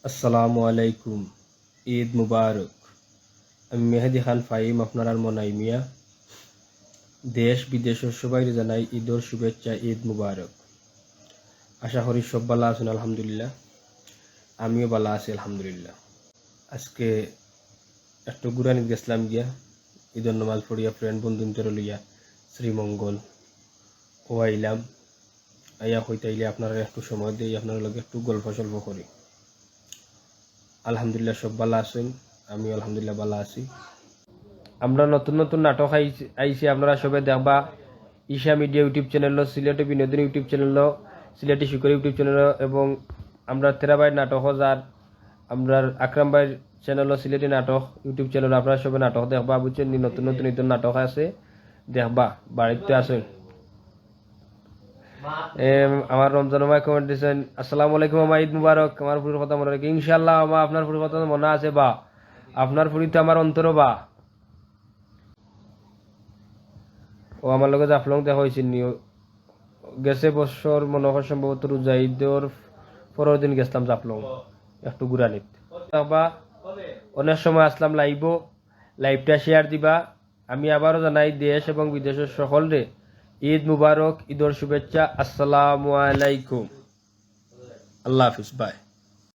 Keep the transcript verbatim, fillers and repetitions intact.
আসসালামু আলাইকুম, ঈদ মুবারক। আমি মেহেদি খান ফাহিম, আপনারার মনাই মিয়া। দেশ বিদেশর সবাইরে জানাই ঈদর শুভেচ্ছা, ঈদ মুবারক। আশা করি সব ভালা আছইন, আলহামদুলিল্লাহ। আমিও ভালা আছি, আলহামদুলিল্লাহ। আজকে একটু ঘুরানিত গেছলাম গিয়া, ঈদর নামাজ পড়িয়া friend বন্ধুন্তরে লইয়া শ্রীমঙ্গল ও আইলাম। আইয়া কইতাইলে আপনারারে একটু সময় দেই, আপনারার লগে একটু গল্প সল্প করি। আলহামদুলিল্লাহ, সব ভালা আছইন, আমি আলহামদুলিল্লাহ ভালা আছি। আমরা নতুন নতুন নাটক আইছি, আইছি, আপনারা সবে দেখবা। Isha media YouTube channel, Sylheti বিনোদন YouTube channel, সিলেটি শিকড় YouTube channel এবং আমরার টেরা ভাইর নাটক যার, আমরার আকরাম ভাইর channel সিলেটি নাটক YouTube channel, আপনারা সবে নাটক দেখবা, বুঝছইন নি? নতুন নতুন ঈদর নাটক আছে, দেখবা, বাড়িত আছইন। এম, আমার রমজান মামায় comment দিছইন, "আসসালামু আলাইকুম মামা, ঈদ মুবারক।" আমার ফুরির কথা মনো রাখি, ইনশাআল্লাহ মামা, আপনার ফুরির কথা মনো আছে বা, আপনার ফুরি তো আমার অন্তরো বা। ও আমার লগে জাফলং দেখা অইছিল নি? ও গেছে বছর মনো অয় সম্ভবত রোজা ঈদর পরর দিন গেছলাম জাফলং, একটু ঘুরানিত। দেখবা, অনেক সময় আছলাম live-ও, live-টা share দিবা। আমি আবারও জানাই দেশ এবং বিদেশর সকলরে ঈদ মুবারক, ঈদর শুভেচ্ছা। আসসালামু আলাইকুম, আল্লাহ হাফিজ, bye।